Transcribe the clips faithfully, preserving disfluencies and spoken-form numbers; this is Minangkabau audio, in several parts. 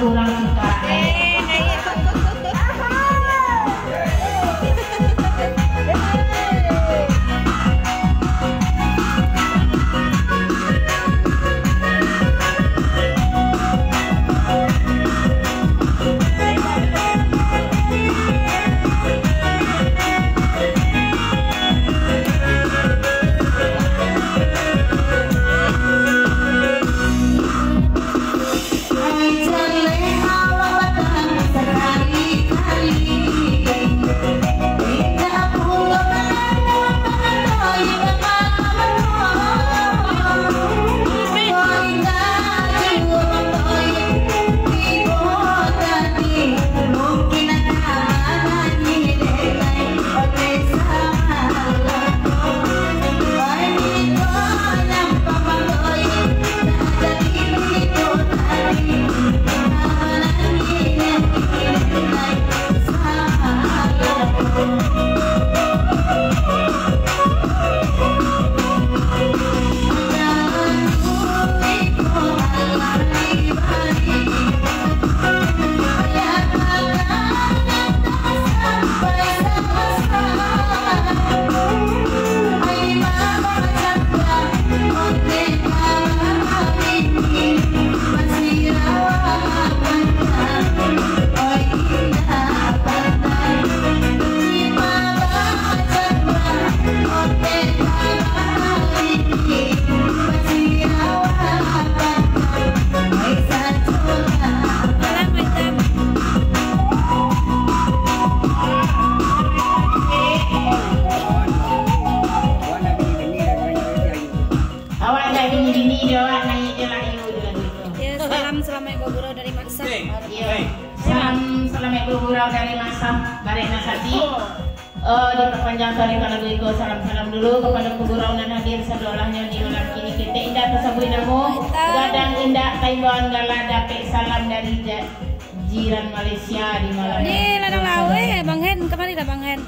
Urang Cikarang. Awak ndak bini-bini jo, awak naiak jo lah, ayo, jo lah, ayo. Ya, salam selamat bergurau dari Mak Sah. Iya. Salam selamat bergurau dari Mak Sah, Barek Nasati. Oh, diperpanjang tarikan lagu iko, salam-salam dulu kepada gurau nan hadir sadolahnyo di malam kini. Ketek indak tasabuik namo, gadang indak taimbauan, gala dapek salam dari ja-, jiran Malaysia di malam ini. Ni ladang laweh, Bang Hen, kamari lah Bang Hen.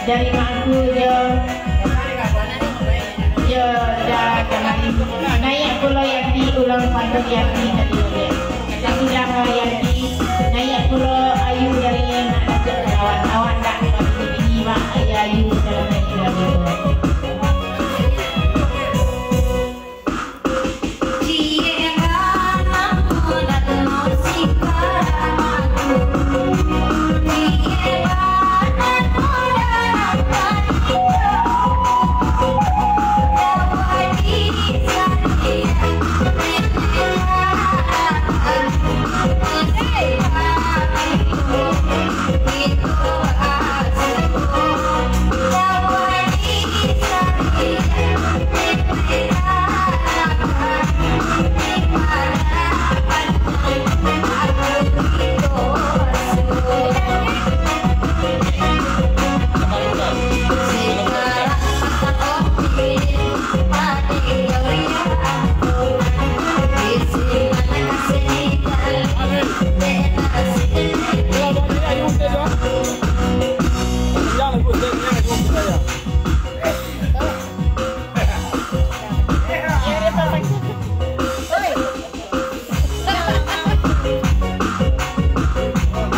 Dari mangku jo, jo da kamari. Naiak pulo Yanti, ulang pantun Yanti tadi, oke. Kata sudah Yanti, naiak pulo Ayu dari nak dapek kawan. Awak ndak bini-bini, Mak, Ayu, Ayu, dalam lagi lagu.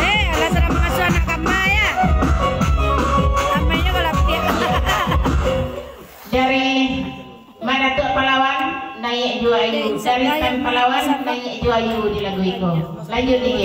Eh, alah, sadang mangasuah anak kama, ya. Ramainya balapiak. Dari Mak Datuak Palawan, naiak juo Ayu. Dari Tan Palawan, naiak juo Ayu di lagu iko. Lanjut, D J.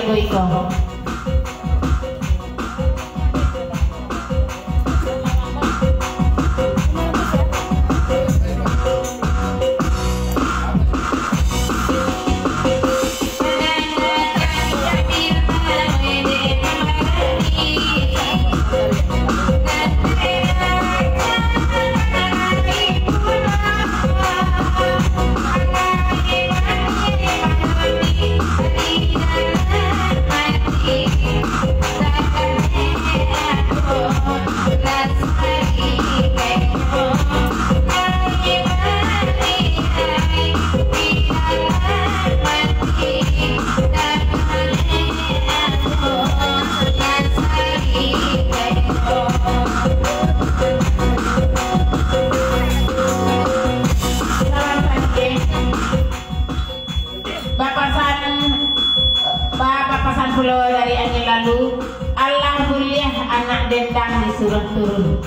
Iko. Bapasan, ba-, bapasan pulo dari angin lalu, alah buliah anak dendang disuruah turun.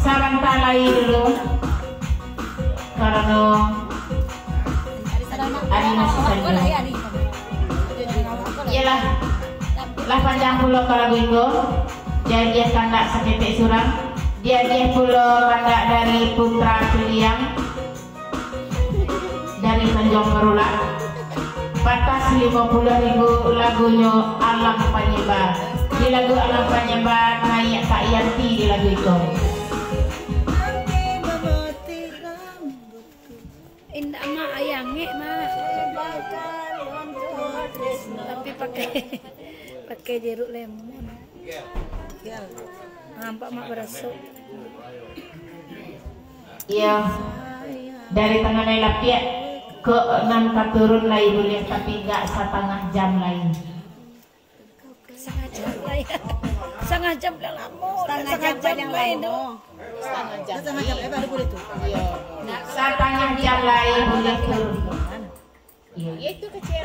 Sabanta lai dulu, karano ari masih panjang. Iyolah, lah panjang pulo ka lagu iko. Diagiah kandak saketek surang, diagiah pulo kandak dari Putra Piliang. Dari Tanjuang Barulak, patah limo puluah ribu lagunyo Alam Panyemba. Di lagu Alam Panyemba, naiak Kak Yanti di lagu iko. Indak, Mak, ayah angek, Mak. Tapi pakai, pakai jeruk lemon. Nampak, Mak, barasok. Iyo, dari tangan lai lapiak, kok nan ka turun lai buliah, tapi gak satangah jam lai. Satangah jam lai. Satangah jam lah lamo. Satangah jam paling lai lamo. Satangah jam. Satangah jam, eh, baru buliah tu. Iyo. Satangah jam lai buliah turun. Iyo. Iyo, itu kecil.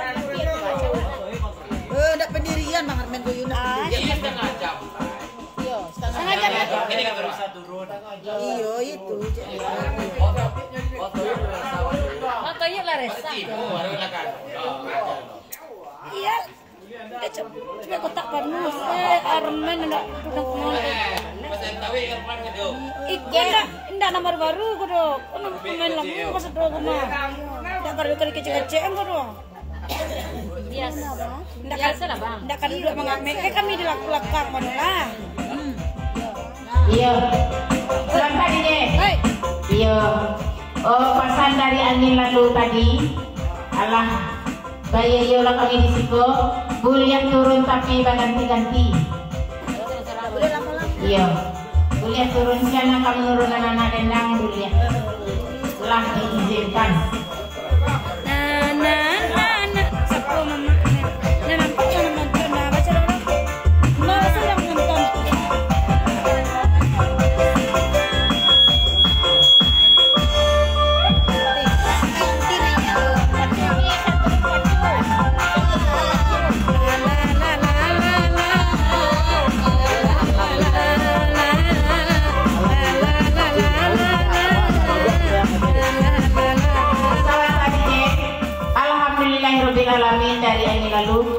Eh, ndak pendirian, Bang Armen, Goyuna. Ah, pendirian. Iyo, setengah jam. Iyo, setengah jam. Setengah jam. Ini nggak bisa turun. Iyo, itu. Motor yuk lah resah. Iya. Dia cep-, cep kotak parno. Eh, Armen ndak tudang kumon. Iko ndak, ndak nomor baru ko do. Ko nomor pemain lamo ko sedo ko mah. Ndak baru kali kecek-kecek ko do. Biasa. Ndak ka-, biasalah, Bang. Ndak ka duduak mangamek. Eh, kami di lakang mano lah. Iyo. Selamat, Dek. Hei. Iyo. Oh, pasan dari angin lalu tadi. Alah. Bayo-iyo lah kami di siko, buliah turun tapi baganti-ganti. Iyo, buliah turun, sinan ka manurunan anak dendang, buliah. Lah diizinkan. Nah, nah, nah, nah. Siapa mamak ni? Nah, nampak yang nonton, nah, baca dulu. Nah, sedang nonton. Alhamdulillahirabbil alamin, dari angin lalu.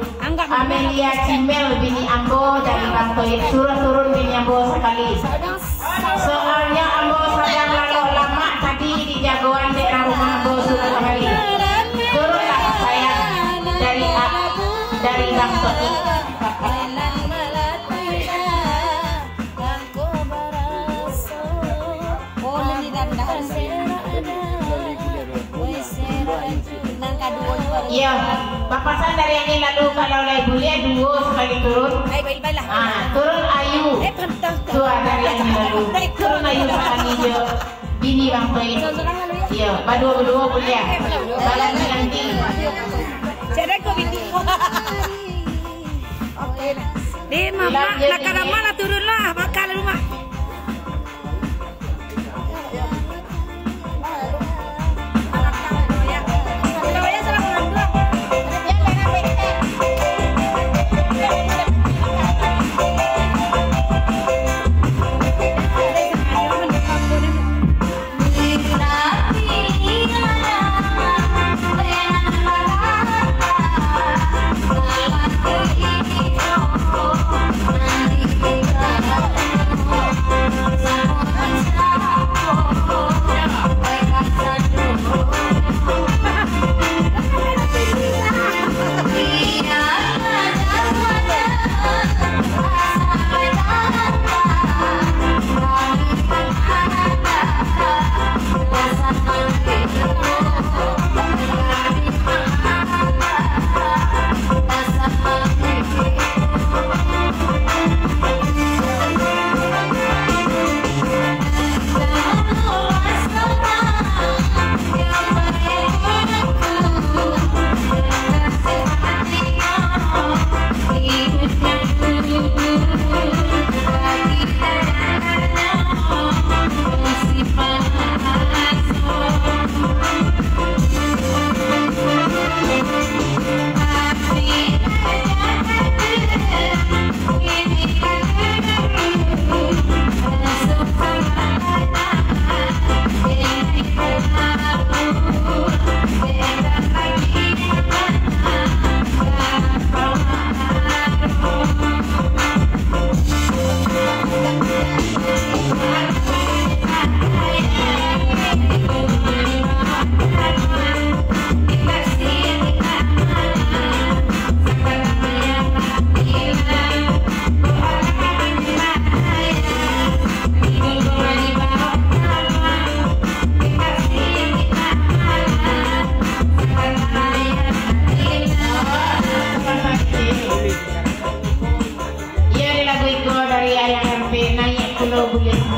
Amelia Cimel, bini ambo dari Bang Toib, suruah turun bini ambo sakali. Soalnyo ambo sadang lalok lamak tadi di jagoan daerah rumah ambo, suruah sakali. Turunlah, sayang, dari a-, dari Bang Toib. Oh, nini dandan. Nan kaduo juo. Iyo, papasan dari angin lalu, kalau lai buliah duo sakali turun. Baik, baik, baiklah. Ah, turun Ayu. Eh, pantang. Tu dari angin lalu. Turun Ayu sakali jo bini Bang Toib. Sorang-sorang lalu, yo. Iyo, baduo-baduo buliah. Baganti-ganti. Cari ko bini. Oke, nah. Di mama, nak ka mama lah turun lah, makan dulu, Mak.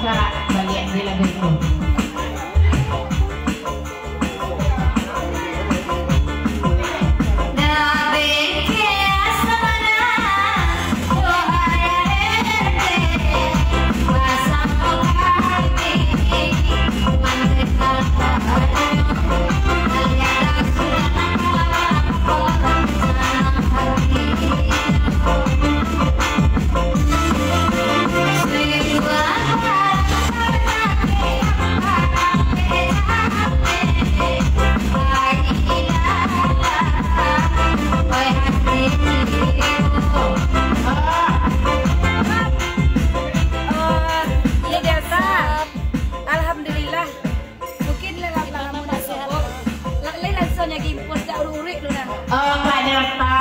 Karak baliak di lagu itu. Alhamdulillah. Mungkin lah, lah, lah, lah, lah, lah, lah, langsuang lagi impus, dak uruik-uruik tu nah. Oh, Kak Delta.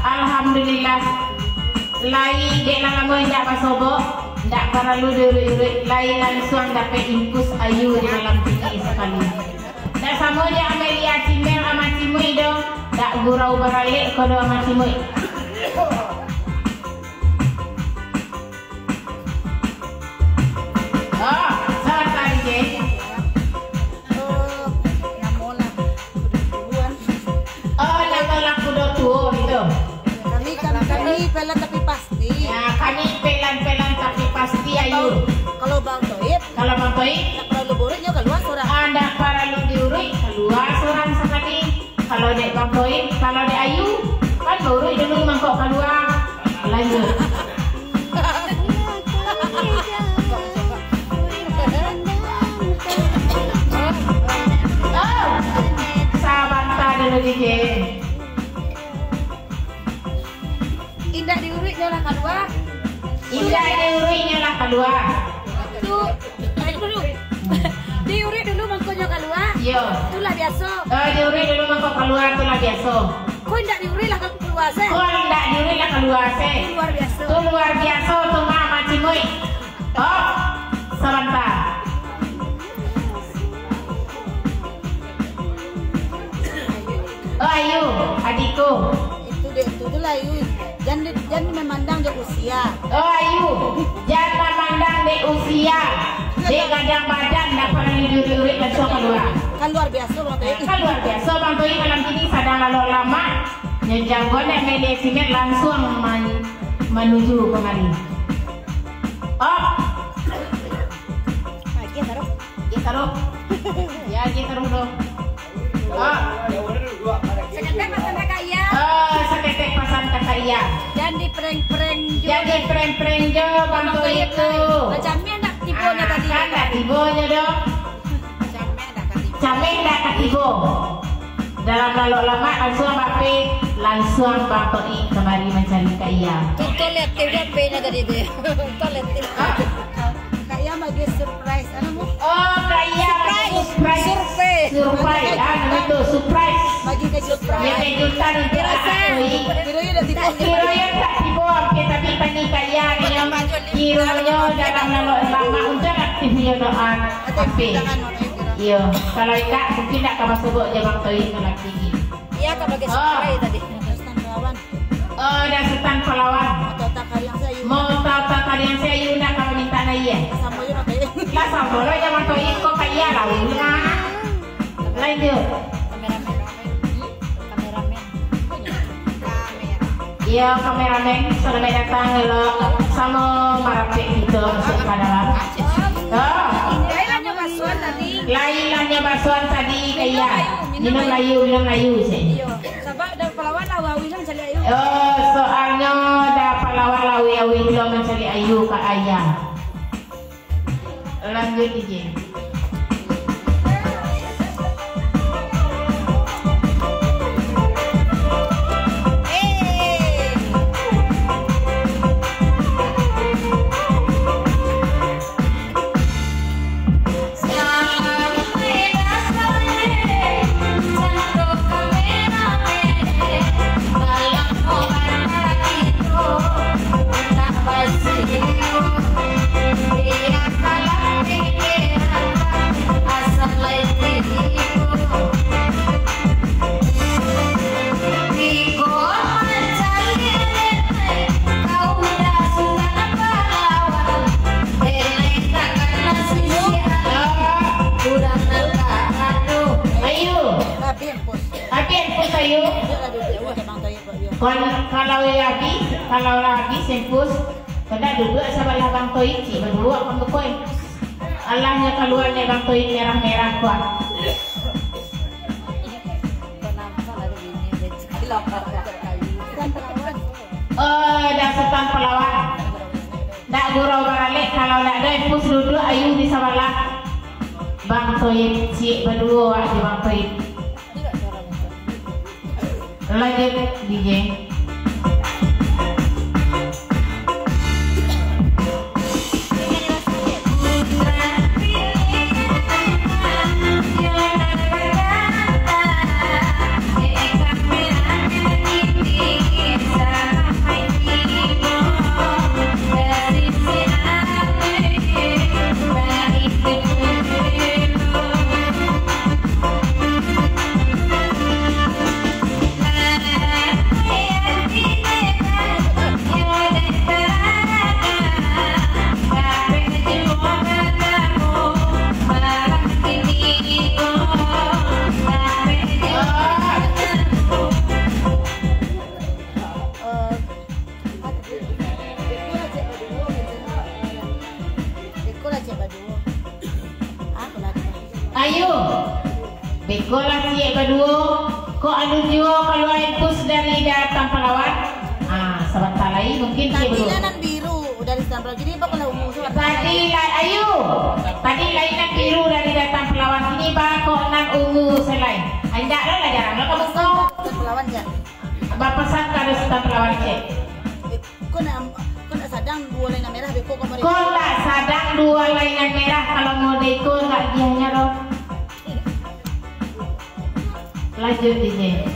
Alhamdulillah. Lai dek lah lamo indak basobok, indak paralu diuruik-uruik. Lai langsuang dapek impus ayu di malam kini sakali. Dak samo jo Amelia Cimel ama Cimuik do, dak gurau baralek ko do ama Cimuik. Oh, sabanta, DJ. Oh, namo lah kudo tuo, kan? Oh, namo lah kudo tuo, gitu. Kami, kami, kami pelan tapi pasti. Ya, kami pelan-pelan tapi pasti, ayu. Kalau Bang Toib? Kalau Bang Toib? Ndak paralu diuruik, nyo kalua surang. Ah, ndak paralu diuruik, kalua surang sakali. Kalau dek Bang Toib, kalau dek Ayu, kan bauruik dulu mangkok kalua. Lanjut. Oh, sabanta dulu, DJ. Indak diuruik nyo lah kalua. Indak diuruik nyo lah kalua. Tu, tarik dulu. Diuruik dulu mangkonyo kalua. Iyo. Tu lah biaso. Eh, diuruik dulu mangko kalua, tu lah biaso. Ko indak diuruik lah kalua se. Ko indak diuruik lah kalua se. Tu luar biaso. Tu luar biaso tu mah, ama Cimuik. Oh, sabanta. Oh, Ayu, adikku. Itu dek tu, tu lah, Ayu. Jan di, jan memandang jo usia. Oh, Ayu, jan memandang dek usia. Dek gadang badan, dak paralu diuruik-uruik, langsuang kalua. Kan luar biaso, Bang Toib. Kan luar biaso, Bang Toib malam kini sadang lalok lamak. Nyo jago nak melihat simet langsuang man-, manuju kamari. Oh. Agiah taruh. Agiah taruh. Ya, agiah taruh doh. Oh. Saketek pasan ka Kak Iya. Oh, saketek pasan ka Kak Iya. Jan diprank-prank jo. Jan diprank-prank jo, Bang Toib tu. Macam ni nak tibo nyo tadi. Ah, kan nak tibo nyo doh. Macam ni nak tibo. Cameh dak katibo. Dalam lalok lamak langsuang bape, langsuang Bang Toib kamari mancari Kak Iya. Tonton lihat T V P-nya tadi tu. Tonton lihat T V P. Kak Iya bagi surprise, anu, Bu? Oh, Kak Iya bagi surprise. Surprise. Surprise. Ah, namo tu surprise. Bagi kejutan. Ya, kejutan untuk Kak Toib. Kiro yo dak tibo. Kiro yo dak tibo, ampia tapi tadi Kak Iya nyo. Kiro yo dalam lalok lamak untuak aktif yo doa. Ampia. Iyo, kalau indak, mungkin indak ka basobok jo Bang Toib malam kini. Iya, ka bagi surprise tadi. Oh, dah Sutan Palawan. Mau tata tariang si Ayu. Mau tata tariang si Ayu, indak ka minta na iya. Lah samo lo jo Bang Toib, ko Kak Iya lah, ulang. Lanjut. Kameramen. Kameramen. Iyo, kameramen, salamaik datang, elok samo marapek kito masuak ka dalam. Oh. Lain lah nyo basuan tadi. Lain lah nyo basuan tadi, Kak Iya. Minum ayu, minum ayu, cek. Iyo, sabab dari Palawan lah, awih-awih lah mancaliak ayu. Oh, soalnyo dari Palawan lah, awih-awih lo mancaliak ayu, Kak Iya. Lanjut, DJ. Kal-, kalau lah habis, kalau lah habis infus, kena duduak sabalah Bang Toib, ciek baduo kamu ko infus. Alah nyo kalua dek Bang Toib merah-merah ko. Oh, dah Sutan Palawan. Ndak gurau baralek, kalau ndak ado infus duduak ayu di sabalah Bang Toib, ciek baduo awak jo Bang Toib. Lanjut, D J. Ayo, beko lah ciek baduo. Kok alun juo kalua infus dari Datang Palawan? Ah, sabanta lai mungkin ciek baduo. Tadi lah nan biru dari Datang Palawan. Jadi, beko lah ungu sabanta. Tadi lai, ayo. Tadi lai nan biru dari Datang Palawan. Kini beko nan ungu se lai. Indak lah, lah jarang lah ka beko. Datang Palawan, cak. Bapasan ka Datang Palawan, cek. Ko nak, ko nak sadang duo lai nan merah, beko ko mari. Ko nak sadang duo lai nan merah, kalau mode iko ndak diahnyo doh. Lanjut, D J.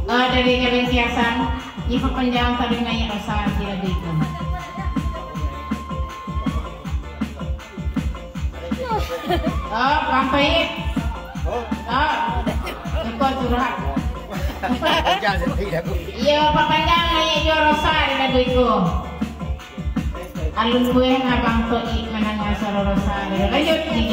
Ah, dari Jalan Kiasan, ipa panjang tadi naik rasa di lagi itu. Oh, Bang Toib. Oh. Oh, engkau curhat. Panjang sedih aku. Iya, Pak Panjang naik jual rosa di lagu itu. Alun pueh abang Toib mandanga suaro rosa. Lanjut, D J.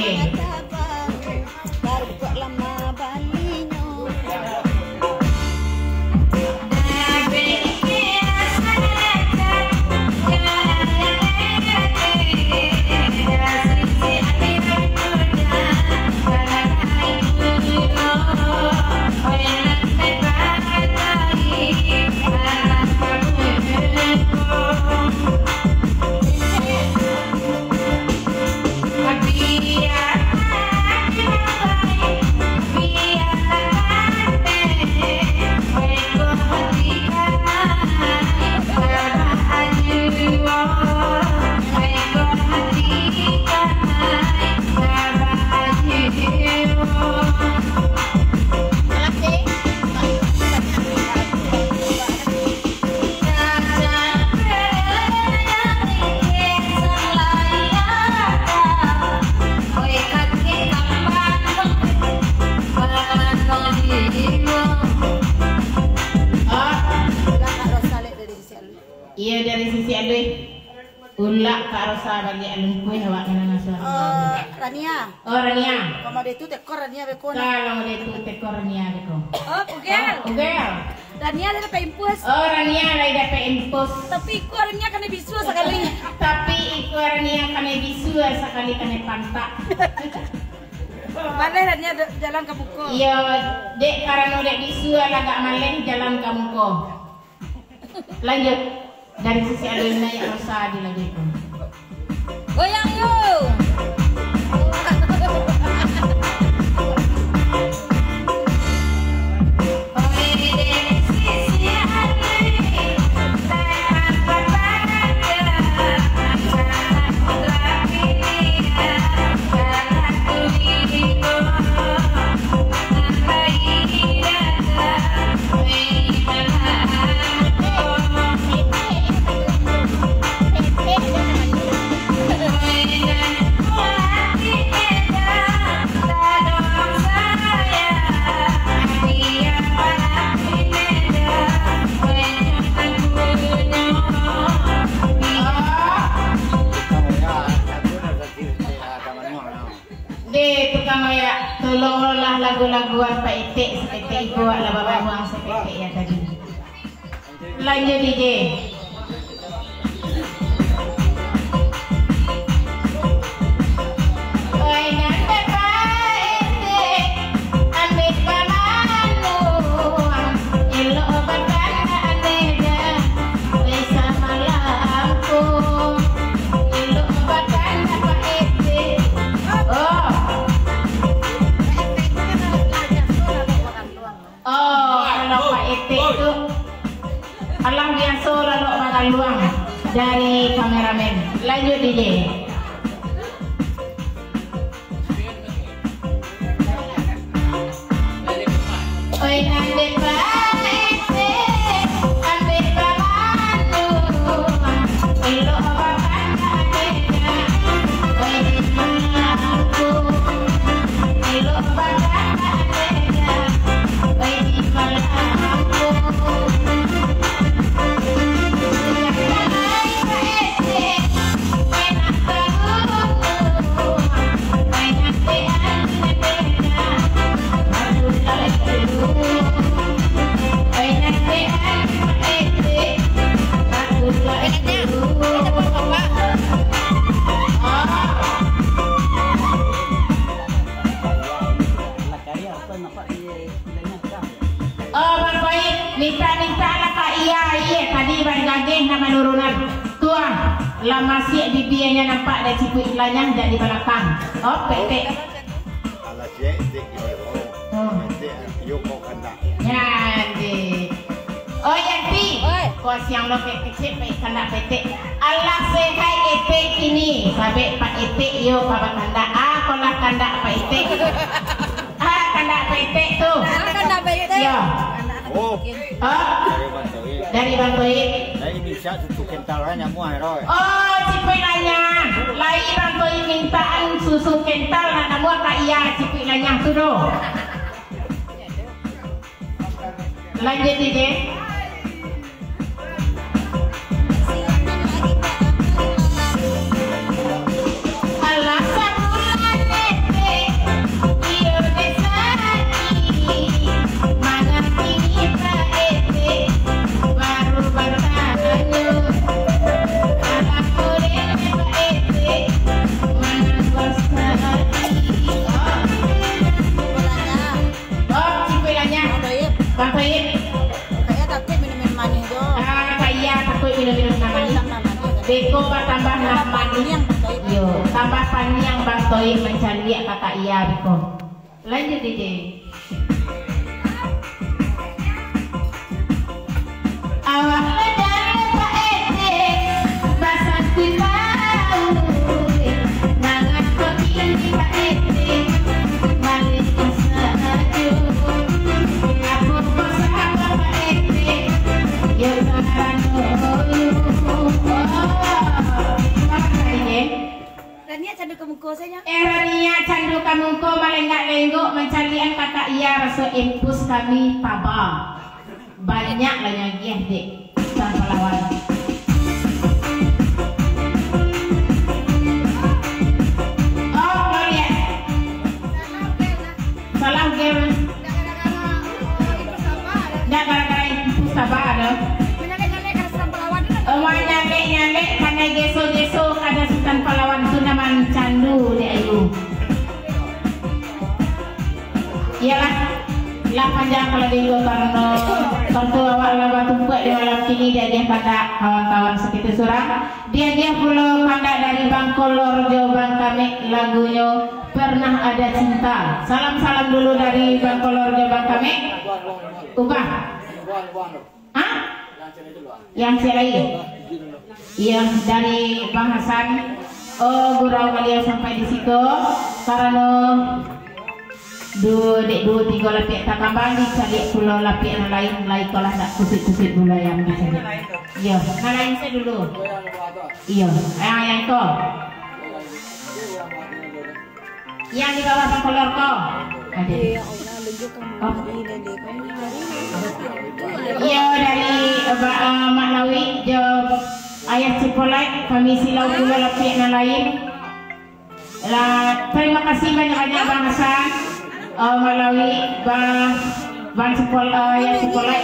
Iyo, dari sisi aluih. Ulak Kak Rosa baliak lumpuih awak mandanga suaro. Oh, Rania. Oh, Rania. Kalau model tu teko Rania beko nah. Kalau model tu teko Rania beko. Oh, Ugel. Oh, Ugel. Rania lah dapek impus. Oh, Rania lah dapek impus. Tapi iko Rania kanai bisua sakali. Tapi iko Rania kanai bisua sakali, kanai pantak. Maleh Rania de-, jalan ka muko. Iyo, dek karano dek bisua lah agak maleh jalan ka muko. Lanjut. Dari sisi aluih, Kak Rosa dilanjutkan. Goyang, yo. Deh, tukang oyak, tolonglah lagu-lagu Apak Etek saketek iko, lah babaruang saketek ya tadi. Lanjut, D J. Oi, nan Apak Etek, ambiak bamanuang, elok bakandak aneh dah. Desa Malangkung, elok bakandak Pak Etek. Oh. Oh, kalau Pak Etek tu, alah biaso lalok bagaluang dari kameramen. Lanjut, D J. Oi, nan dek Pak Etek, ambiak bamanuang, elok bakandak aneh dah. Oi, di Malangkung, elok bakandak aneh dah. Oi, di Malangkung. Oh, Bang Toib, mintak-mintak lah Kak Iya, iya, tadi Bang Gageh nak manurunan. Tuah, lah masiak bibianyo nampak dek cipuik lanyah dari balakang. Oh, petek. Alah, ciek, ciek gini, oh. Hmm. Ciek, yo kok kandak. Nyan, deh. Oh, Yanti. Oi. Kok siang lo kecek, kecek, pe kandak petek. Alah, sehat Etek kini. Sabek Pak Etek yo ka bakandak. Ah, kolah kandak Pak Etek. Ah, kandak petek tu. Kandak petek. Yo. Oh. Ah? Dari Bang Toib. Dari Bang Toib. Dari mintak susu kental lah nyamuah, Roy. Oh, cipuik lanyah. Lai Bang Toib mintaan susu kental nak namuah Kak Iya cipuik lanyah tu doh. Lanjut, D J. Alah sabulan Etek, iyo deh sakik, mangarati Pak Etek, baru batanyo, alah boleh Pak Etek, manang sakik. Oh, cipuik lanyah. Bang Toib. Bang Toib. Kak Iya takuik minum-minum manih jo. Ah, Kak Iya takuik minum-minum manih. Tambah manih, kan? Beko batambah manih. Tambah paniang, Bang Toib. Yo, tambah paniang Bang Toib mancaliak ka Kak Iya beko. Lanjut, D J. Awak ladang Pak Etek, basanti tahu, mangapo kini Pak Etek, baliak sajo. Apo ko saba Pak Etek, yo karano yo. Oh, Pak Etek. Rania candu ka muko sajo. Eh, Rania candu ka muko, malenggak-lenggok, mancaliak ka Kak Iya, raso impus kami taba. Banyak lah nyo agiah, dek. Sang palawan. Lah panjang kalau diinggo karano tantu awak lah batumpuak di malam kini, diagiah kandak kawan-kawan sakitu surang, diagiah pulo kandak dari Bang Kolor jo Bang Kamek, lagunyo Pernah Ada Cinta. Salam-salam dulu dari Bang Kolor jo Bang Kamek. Ubah. Hah? Yang ciek lai? Iyo, dari Bang Hasan. Oh, gurau baliau sampai di siko. Karano duo, dek duo tigo lapiak takambang, dicaliak pulo lapiak nan lain, lai ko lah dak kusuik-kusuik bulayang dicaliak. Iyo, nan lain se dulu. Iyo, yang, yang ko. Yang di bawah Bang Kolor ko. Ada. Ya Allah, lengkap kamu Oh. Hari, Dede. Kamu hari, Dede. Iyo, dari, eh, ba-, eh, Mak Lawi jo Ayah Cipolat, kami silau pulo lapiak nan lain. Lah, terima kasih banyak-banyak Bang Hasan, eh, Mak Lawi, Bang, Bang Cipol-, eh, Ayah Cipolat.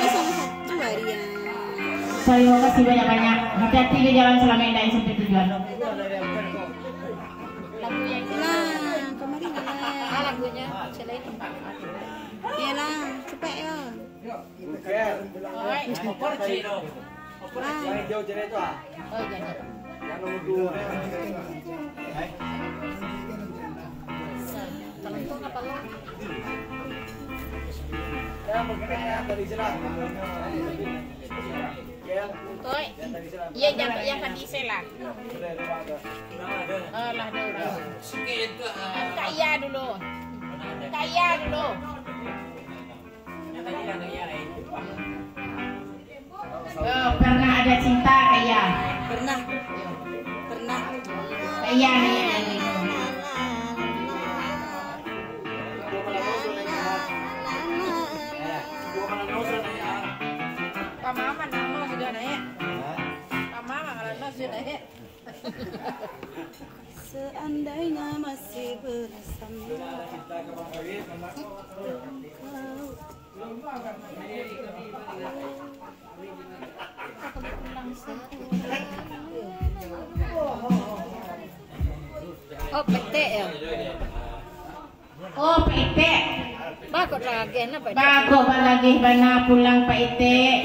Terima kasih banyak-banyak. Hati-hati di jalan, selamat indak sampai tujuan. Lagu yang Nah, kamari lah. Ah, lagunya. Selain. Iyalah, cepat yo. Oi. Nah. Oh, jadi. Kalau tu apa lo? Oi. Iya, jangan yang tadi saya lah. Alah, dah orang. Kak Iya dulu. Kak Iya dulu. Oh, pernah ada cinta, Kak Iya? Pernah. Pernah. Kak Iya, Kak Iya, Kak Iya. Pamahaman, nama sudah naik. Pamahaman, kalau sudah naik. Seandainya masih bersama engkau. Oh, petek ya? Oh, petek. Bagus lagi, nah, petek. Bagus lagi bana pulang, Pak Etek.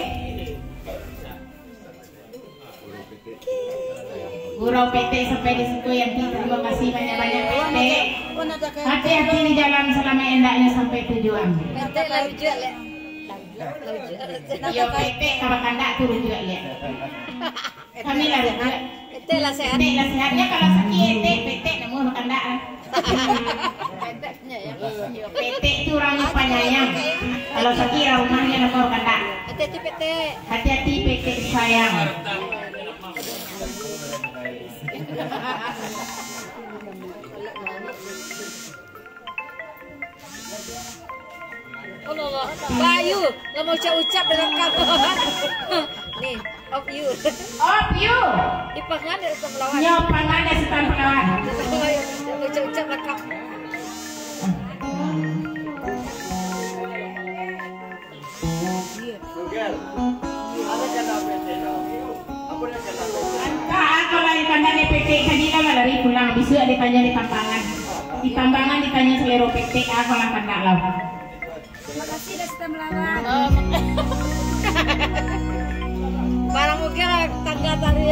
Gurau Petek sampai di situ, Yanti. Terima kasih banyak-banyak, Petek. Hati-hati di jalan, selamat endaknya sampai tujuan. Petek lah rujuak, Lek. Iyo, Petek ka bakandak tu rujuak, Lek. Kami lah rujuak. Petek lah sehat. Petek lah sehat. Ya, kalau sakit, Petek, Petek namo bakandak lah. Petek tu urang panyayang. Kalau sakik, urang rumah namo bakandak. Hati-hati, Petek. Hati-hati, Petek sayang. Allah, Allah. Bayu, lah mau ucap-ucap dalam kamar. Nih, of you. Of you. Di pangan dari Sutan Palawan. Nyo pangan dari Sutan Palawan. Lah mau ucap-ucap lakap. Angkak, angkak lah ditanya di Petek, tadi lah lari pulang, bisuak ditanya di Tambangan. Di Tambangan ditanya salero Petek, angkak lah kandak lah. Terima kasih dah sudah melawan. Barang mungkin lah tangga tadi.